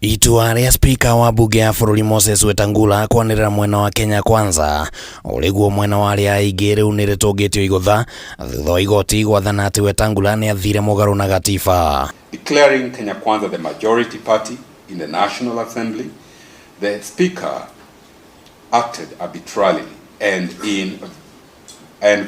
Itua rĩa spika wa bunge ya bũrũri Moses Wetangula kwanĩrĩra mwena wa Kenya Kwanza ũrĩguo mwena wa arĩa aingĩ rĩu nĩ rĩtũngĩtio igũtha thutha wa igoti gwathana atĩ Wetangula nĩ athire mũgarũ na gatiba. Declaring Kenya Kwanza the majority party in the National Assembly, the Speaker acted arbitrarily and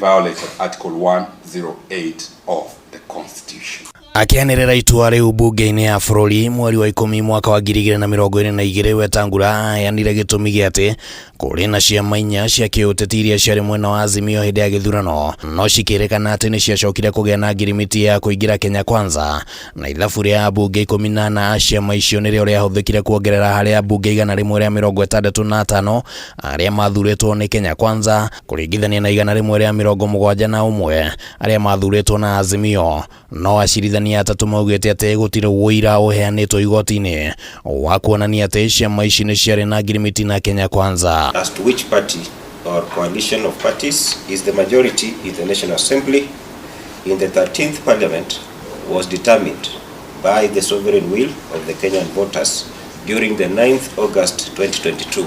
violated Article 108 of the Constitution. Akĩanĩrĩra itua rĩu bunge-inĩ ya bũrũri mweri wa 10 mwaka wa 2022, Wetangula aheanire gĩtũmi gĩa atĩ kũrĩ na ciama 4 cia kĩũteti iria ciarĩ mwena wa Azimio hĩndĩ ya gĩthurano, no cikĩrĩkana atĩ nĩ ciacokire kũgĩa na ngirimiti ya kũingĩra Kenya Kwanza, na ithabu rĩa ambunge 14 a ciama icio nĩrĩo rĩahũthĩkire kuongerera harĩ ambunge 165 arĩa mathurĩtwo nĩ Kenya Kwanza kũringithania na 171 arĩa mathurĩtwo na Azimio. No acirithania 3 maugĩte atĩ gũtirĩ ũira ũheanĩtwo igoti-inĩ wa kuonania atĩ ciama ici nĩ ciarĩ na ngirimiti na Kenya Kwanza. As to which party or coalition of parties is the majority in the National Assembly in the 13th Parliament was determined by the sovereign will of the Kenyan voters during the 9th August 2022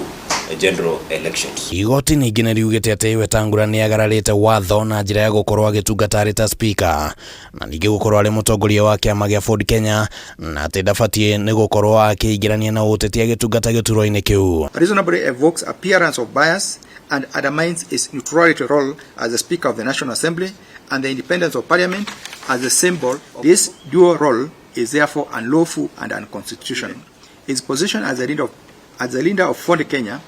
general elections. Igoti ningĩ nĩ riugĩte atĩ Wetangula nĩ agararĩte watho na njĩra ya gũkorwo agĩtungata arĩ ta spika na ningĩ gũkorwo arĩ mũtongoria wa kĩama gĩa Ford Kenya, na atĩ ndabatiĩ nĩ gũkorwo akĩingĩrania na ũteti agĩtungata gĩturwa-inĩ kĩu. Reasonably evokes appearance of bias and undermines its neutrality role as the Speaker of the National Assembly and the independence of Parliament as a symbol. This dual role is therefore unlawful and unconstitutional. His position as a leader of Ford Kenya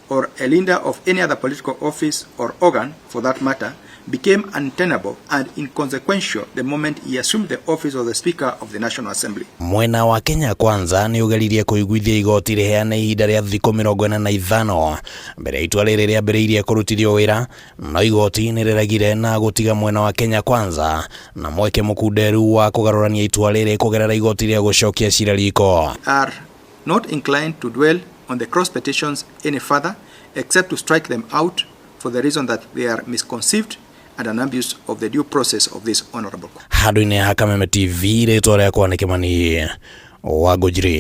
or a leader of any other political office or organ for that matter became untenable and inconsequential the moment he assumed the office of the Speaker of the National Assembly. Mwena wa Kenya Kwanza nĩ ũgeririe kũiguithia igoti rĩheane ihinda rĩa thikũ 45 mbere ya itua rĩrĩ rĩambĩrĩirie kũrutithio wĩra, no igoti nĩ rĩregire na gũtiga mwena wa Kenya Kwanza na mweke mũkunderu wa kũgarũrania itua rĩrĩ kũgerera igoti rĩa gũcokia cira riko. Are not inclined to dwell on the cross petitions any further except to strike them out for the reason that they are misconceived and an abuse of the due process of this honorable court. Handũ-inĩ ha Kameme TV, rĩtwa rĩakwa nĩ Kĩmani wa Ngũnjiri.